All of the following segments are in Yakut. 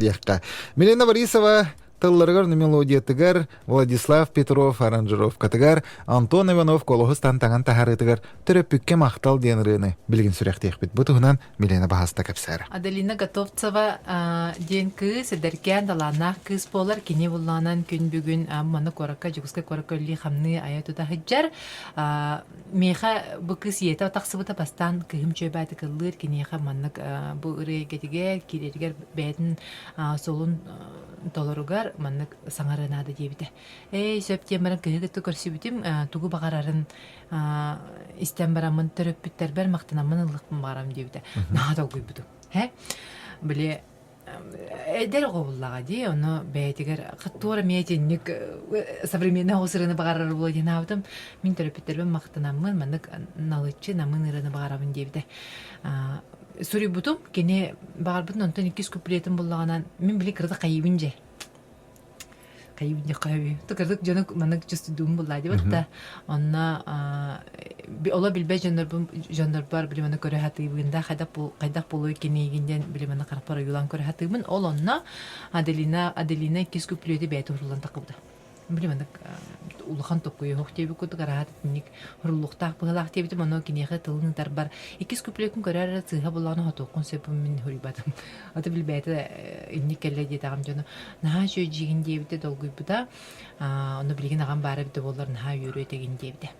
Диэххэ. Милена Борисова тылларыгар мелодиятыгар Владислав Петров аранжировкатыгар Антон Иванов колоһус таҥан таһаарыытыгар төрөппүккэ махтал диэн ырыаны билигин сүрэхтиэхпит. Бу туһунан Милена баһаста кэпсээрэ. Аделина Готовцева диэн кыыс, эдэркээн талааннаах кыыс буолар. Кини буллаанан күн бүгүн манна куоракка, Дьокуускай куоракка үлэлии-хамныы айа тута сылдьар. Миэхэ бу кыыс ийэтэ тахсыбыта бастаан кыыһым чүөбээтик ыллыыр, киниэхэ маннык бу ырыа эйгэтигэр киирэригэр бэйэтин суолун толоругар маннык саҥарыа наада диэбитэ. Эй, сөп диэн баран кыыһы кытта көрсүбүтүм, тугу баҕарарын истэн бараммын төрөппүттэрбэр махтанаммын ыллыкпын баҕарам диэбитэ. Наһаа долгуйбутум. Һэ? Били эдэр оҕо буллаҕа дии, ону бэйэтигэр туора эмиэ итинник современный оҕус ырыаны баҕарар буолуо диэн аабытым. Мин төрөппүттэрбин махтанаммын, маннык налыччы намыын ырыаны баҕарабын диэбитэ. Суруйбутум, кини баҕарбытын онтон иккис куплетын буллаҕынан, мин били кыратык хайыыбын дьэ. Хайыыбын дьэ хайыы. Кырдык дьону маннык чувствуйдуум буллаа диэбит да. Онно оло билбэт дьоннорбун дьоннорбор били маны көрө сатыыбын да хайдах хайдах буолуой киниигин диэн били маны харахпар ойуулаан көрө сатыыбын. Ол онно Аделина Аделина иккис куплеты бэйэтэ уһуллан таххыбыта. Били маннык улахан токкуйуһуох диэбит курдук араат итинник хуруллуохтаах быһыылаах диэбитим ону киниэхэ тылын ытарбар иккис куплетын көрөр эрэ сыыһа буллаҕына хотуоххун сөп мин суруйбатым аты билбээтэ инник кэллэ диэтэҕим дьону наһаа үчүгэй дьиигин диэбитэ долгуйбута ону билигин аҕам баара эбитэ буоллар наһаа үөрүө этигин диэбитэ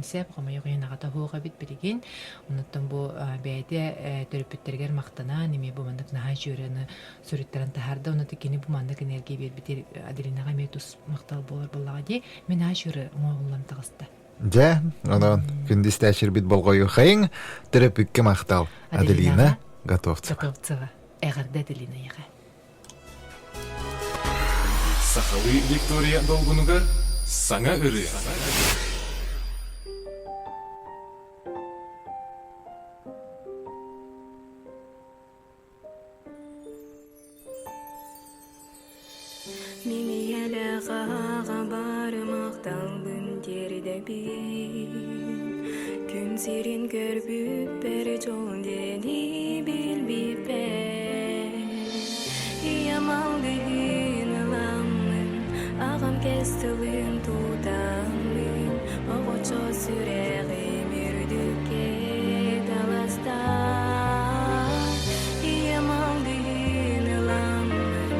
Сөп, хомойуох иһин аҕата суох эбит билигин. Онуттан бу бэйэтэ төрөппүттэригэр махтанан, эмиэ бу маннык наһаа үчүгэй суруйтаран таһаарда. Онно кини бу маннык энергия биэрбит Аделинаҕа эмиэ тус махтал буолар буоллаҕа дии. Мин наһаа үчүгэй оҥоһуллан таҕыста. Дьэ, онон күндү истээччирбит болҕойуохайыҥ, төрөппүккэ махтал. Аделина Готовцева. Готовцева. Эҕэрдэ Аделина эйиэхэ. Сахалыы Виктория долгунугар саҥа ырыа. Мин ийэлээх аҕа барымахталбын тиэрдэбин Күн сирин көрбүппэр дьол диэни билбиппэр Ийэм алгыһын ыламмын, аҕам кэс тылын тутаммын Оҕочо сүрэҕим үрдүккэ таласта Ийэм алгыһын ыламмын,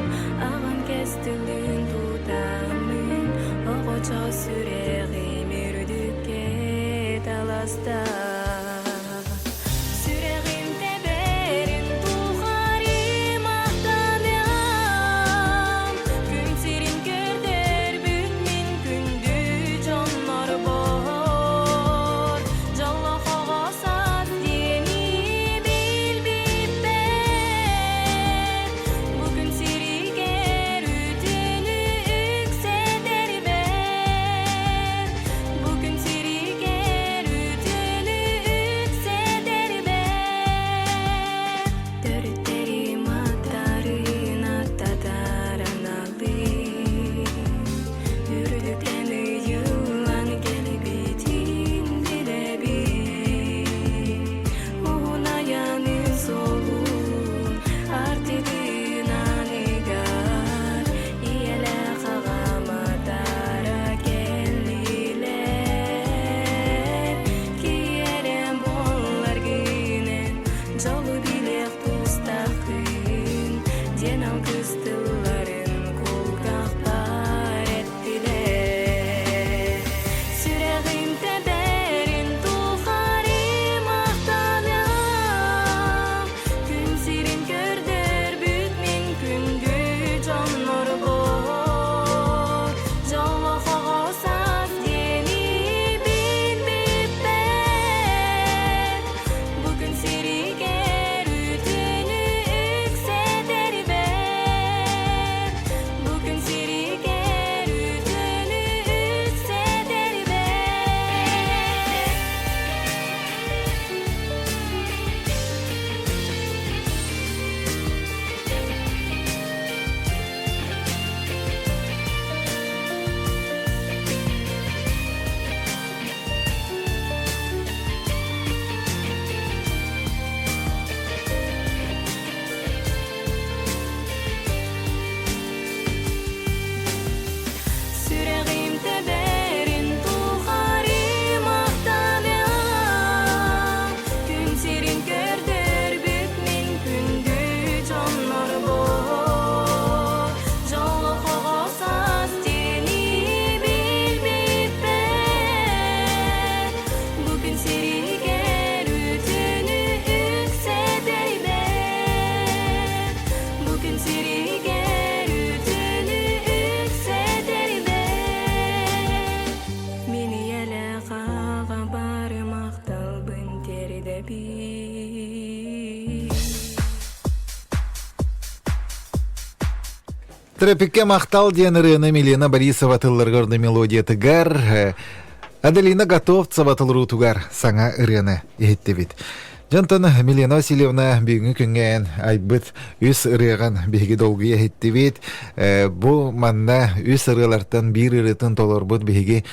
аҕам кэс тылын тутаммын Оҕочо сүрэҕим үрдүккэ таласта Сүрэҕим тэбэрин тухары махтаныам Күн сирин көрдөрбүт мин күндү дьоннорбор Дьоллоох оҕо саас диэни билбиппэр Бу күн сиригэр үтүөнү үксэтэрбэр Бу күн сиригэр үтүөнү. сиригэр үтүөнү үксэтэрбэр Мин ийэлээх аҕа бары махталбын тиэрдэбин. Тропикке махтал диэн ырыаны Милена Борисова тылларыгар мелодиятыгар Аделина Готовцева толоруутугар саҥа ырыаны иһиттибит. Дьонтон Милена Васильевна бүгүҥҥү күҥҥэ эн айбыт үс ырыаҕын биһиги долгуйа иһиттибит. Бу манна үс ырыалартан биир ырыатын толорбут биһиги.